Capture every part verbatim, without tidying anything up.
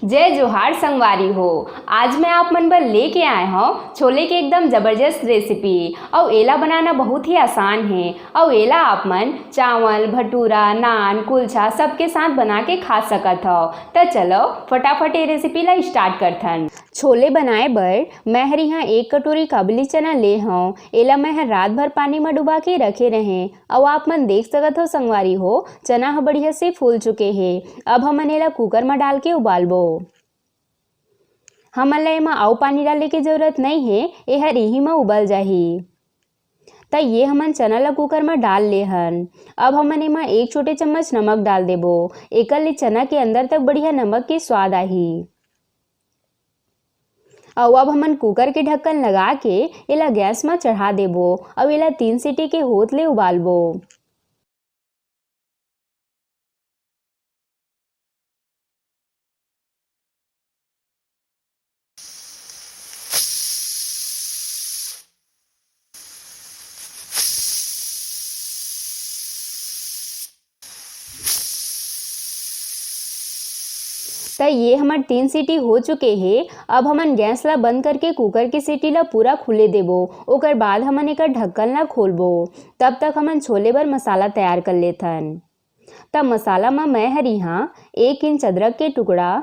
जय जोहार संगवारी हो। आज मैं आप मन बर लेके आए हौं छोले के एकदम जबरदस्त रेसिपी। अउ एला बनाना बहुत ही आसान हे। अउ एला आप मन चावल, भटूरा, नान, कुलछा सबके साथ बना के खा सकत हव। त चलो फटाफट ये रेसिपी ला स्टार्ट करथन। छोले बनाए बर मैं हर इहाँ एक कटोरी काबुली चना ले हौं। एला मैं हर रात भर पानी म डुबा के रखे रहें। अउ आप मन देख सकत हो संगवारी हो, चना ह बढ़िया से फूल चुके हे। अब हमन एला कुकर म डाल के उबालबो। हमन ला एमा अउ पानी डाले के जरूरत नइ हे, एहर इही म उबल जाही। त ये हमन चना ला कुकर म डाल ले हन। अब हमन एमा एक छोटे चम्मच नमक डाल देबो, एकर ले चना के अंदर तक बढ़िया नमक के स्वाद आही। अउ अब हमन कुकर के ढक्कन लगा के एला गैस म चढ़ा देबो अउ एला तीन सीटी के होत ले उबालबो। त ये हमर तीन सीटी हो चुके हे। अब हमन गैस ला बंद करके कुकर के सीटी ला पूरा खुले देबो। ओकर बाद हमन एकर ढक्कन ला खोलबो। तब तक हमन छोले बर मसाला तैयार कर लेथन। त मसाला म मैं हर इहाँ एक इंच अदरक के टुकड़ा,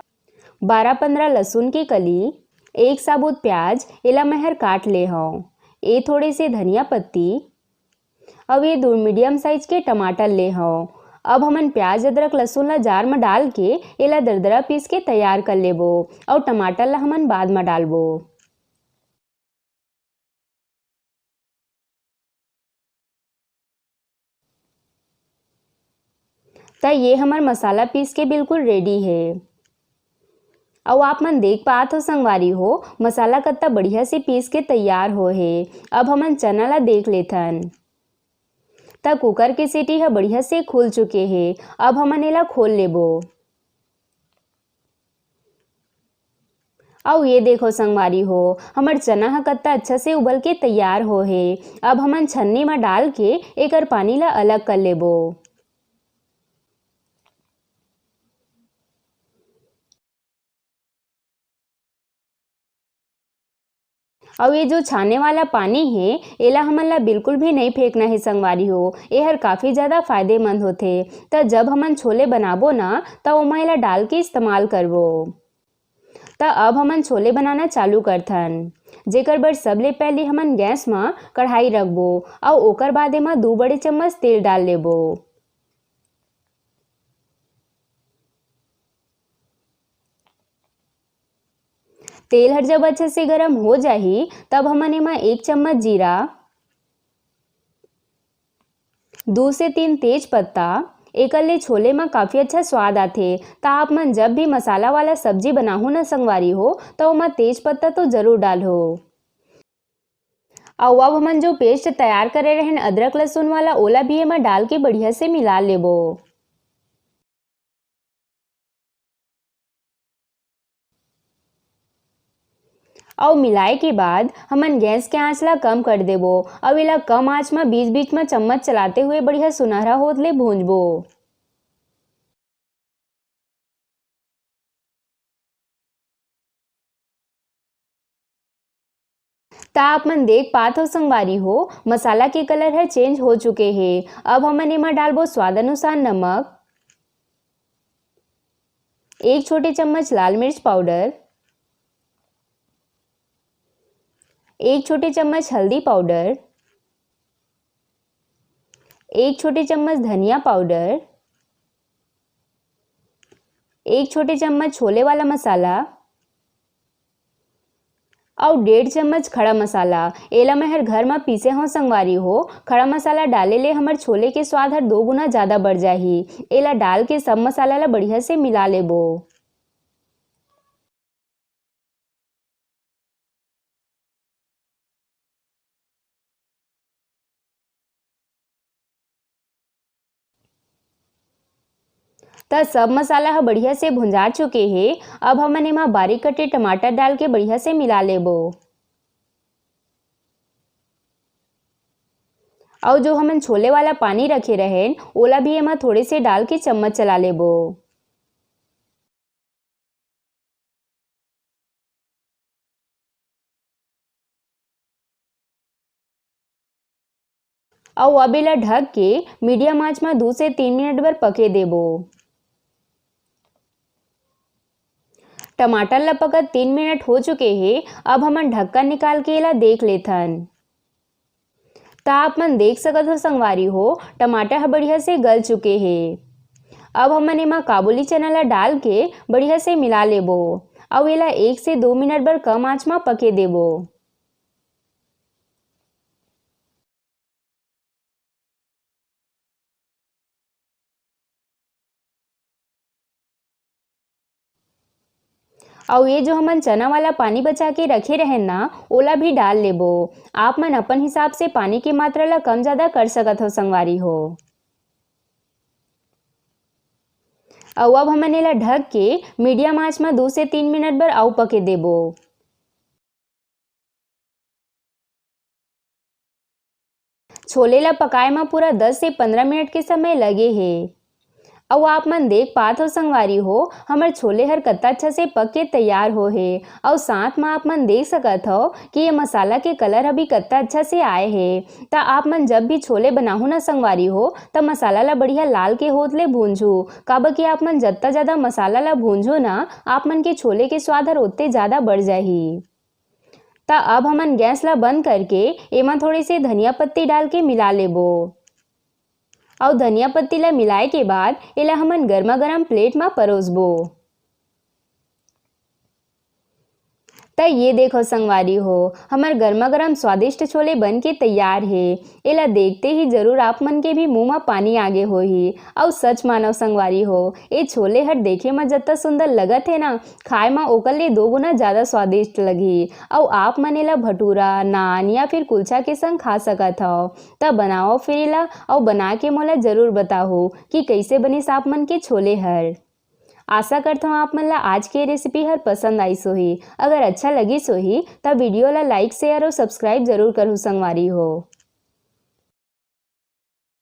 बारह पंद्रह लहसुन के कली, एक साबुत प्याज, एला मैं हर काट ले हौं। ए थोड़े से धनिया पत्ती, अउ ये दो मीडियम साइज के टमाटर ले हौं। अब हमन प्याज, अदरक, लहसुन ला जार म डाल के एला दरदरा पीस के तैयार कर लेबो, अउ टमाटर ला हमन बाद म डालबो। त ये हमर मसाला पीस के बिल्कुल रेडी हे। अउ आप मन देख पात हो संगवारी हो, मसाला कत्ता बढ़िया से पीस के तैयार हो हे। अब हमन चना ला देख लेथन। त कुकर के सीटी ह बढ़िया से खुल चुके हे। अब हमन एला खोल लेबो। अउ ये देखो संगवारी हो, हमर चना ह कत्ता अच्छा से उबल के तैयार हो हे। अब हमन छन्नी म डाल के एकर पानी ला अलग कर लेबो। अउ ये जो छाने वाला पानी हे, एला हमन ला बिल्कुल भी नइ फेंकना हे संगवारी हो, एहर काफी ज्यादा फायदेमंद होथे। त जब हमन छोले बनाबो ना, त ओमा एला डाल के इस्तेमाल करबो। त अब हमन छोले बनाना चालू करथन, जेकर बर सबले पहिली हमन गैस म कढ़ाई रखबो, अउ ओकर बाद एमा दू बड़े चम्मच तेल डाल लेबो। तेल हर जब अच्छा से गरम हो जाही, तब हमन एमा एक चम्मच जीरा, दू से तीन तेज पत्ता, एकर ले छोले म काफी अच्छा स्वाद आथे। त आप मन जब भी मसाला वाला सब्जी बनाहू न संगवारी हो, त ओमा तेज पत्ता तो जरूर डालहो। अउ अब हमन जो पेस्ट तैयार करे रहेन अदरक लहसुन वाला, ओला भी एमा डाल के बढ़िया से मिला लेबो। अउ मिलाए के बाद हमन गैस के आंच ला कम कर देबो, अउ एला कम आंच म बीच-बीच म चम्मच चलाते हुए बढ़िया सुनहरा होत ले भूंजबो। त आप मन देख पात हो संगवारी हो, मसाला के कलर ह चेंज हो चुके हे। अब हमन एमा डालबो स्वाद अनुसार नमक, एक छोटे चम्मच लाल मिर्च पाउडर, एक छोटे चम्मच हल्दी पाउडर, एक छोटे चम्मच धनिया पाउडर, एक छोटे चम्मच छोले वाला मसाला अउ डेढ़ चम्मच खड़ा मसाला। एला मैं हर घर म पीसे हव संगवारी हो। खड़ा मसाला डाले ले हमर छोले के स्वाद हर दो गुना ज्यादा बढ़ जाही। एला डाल के सब मसाला ला बढ़िया से मिला लेबो। त सब मसाला ह बढ़िया से भुंजा चुके हे। अब हमन एमा बारीक कटे टमाटर डाल के बढ़िया से मिला लेबो। अउ जो हमन छोले वाला पानी रखे रहेन, ओला भी एमा थोड़े से डाल के चम्मच चला लेबो। अउ अब एला ढक के मीडियम आंच म दू से तीन मिनट बर पके देबो। टमाटर ला पकत तीन मिनट हो चुके हे। अब हमन ढक्कन निकाल के एला देख लेथन। त आप मन देख सकत हो संगवारी हो, टमाटर ह बढ़िया से गल चुके हे। अब हमन एमा काबुली चना ला डाल के बढ़िया से मिला लेबो। अउ एला एक से दो मिनट बर कम आंच म पके देबो। अउ ये जो हमन चना वाला पानी बचा के रखे रहेन ना, ओला भी डाल लेबो। आप मन अपन हिसाब से पानी के मात्रा ला कम ज्यादा कर सकत हो संगवारी हो। अउ अब हमन एला ढक के मीडियम आंच म दू से तीन मिनट बर अउ पके देबो। छोले ला पकाए म पूरा दस से पंद्रह मिनट के समय लगे हे। अउ आप मन देख पात हो संगवारी हो, हमर छोले हर कत्ता अच्छा से पक के तैयार हो हे। अउ साथ म आप मन देख सकत हो कि ये मसाला के कलर अभी कत्ता अच्छा से आए हे। त आप मन जब भी छोले बनाहू ना संगवारी हो, त मसाला ला बढ़िया लाल के होत ले भूंजहू, काबर कि आप मन जत्ता ज्यादा मसाला ला भूंजो ना, आप मन के छोले के स्वाद हर ओत्ते ज्यादा बढ़ जाही। त अब हमन गैस ला बंद करके एमा थोड़े से धनिया पत्ती डाल के मिला लेबो। अउ धनिया पत्ती ला मिलाए के बाद एला हमन गरमा गरम प्लेट मा परोसबो। त ये देखो संगवारी हो, हमर गरमा गरम स्वादिष्ट छोले बन के तैयार हे। एला देखते ही जरूर आप मन के भी मुंह मा पानी आगे होही। अउ सच मानव संगवारी हो, ए छोले हर देखे मा जत्ता सुंदर लगत हे ना, खाए मा ओकर ले दो गुना ज्यादा स्वादिष्ट लगही। अउ आप मन एला भटूरा, नान या फिर कुलचा के संग खा सकत हव। त बनाओ फिर एला अउ बना के मोला जरूर बताहू कि कइसे बनिस आप मन के छोले हर। आशा करथव आप मन ला आज के रेसिपी हर पसंद आइस होही। अगर अच्छा लगिस होही त वीडियो ला लाइक, शेयर अउ सब्सक्राइब जरूर करहू संगवारी हो।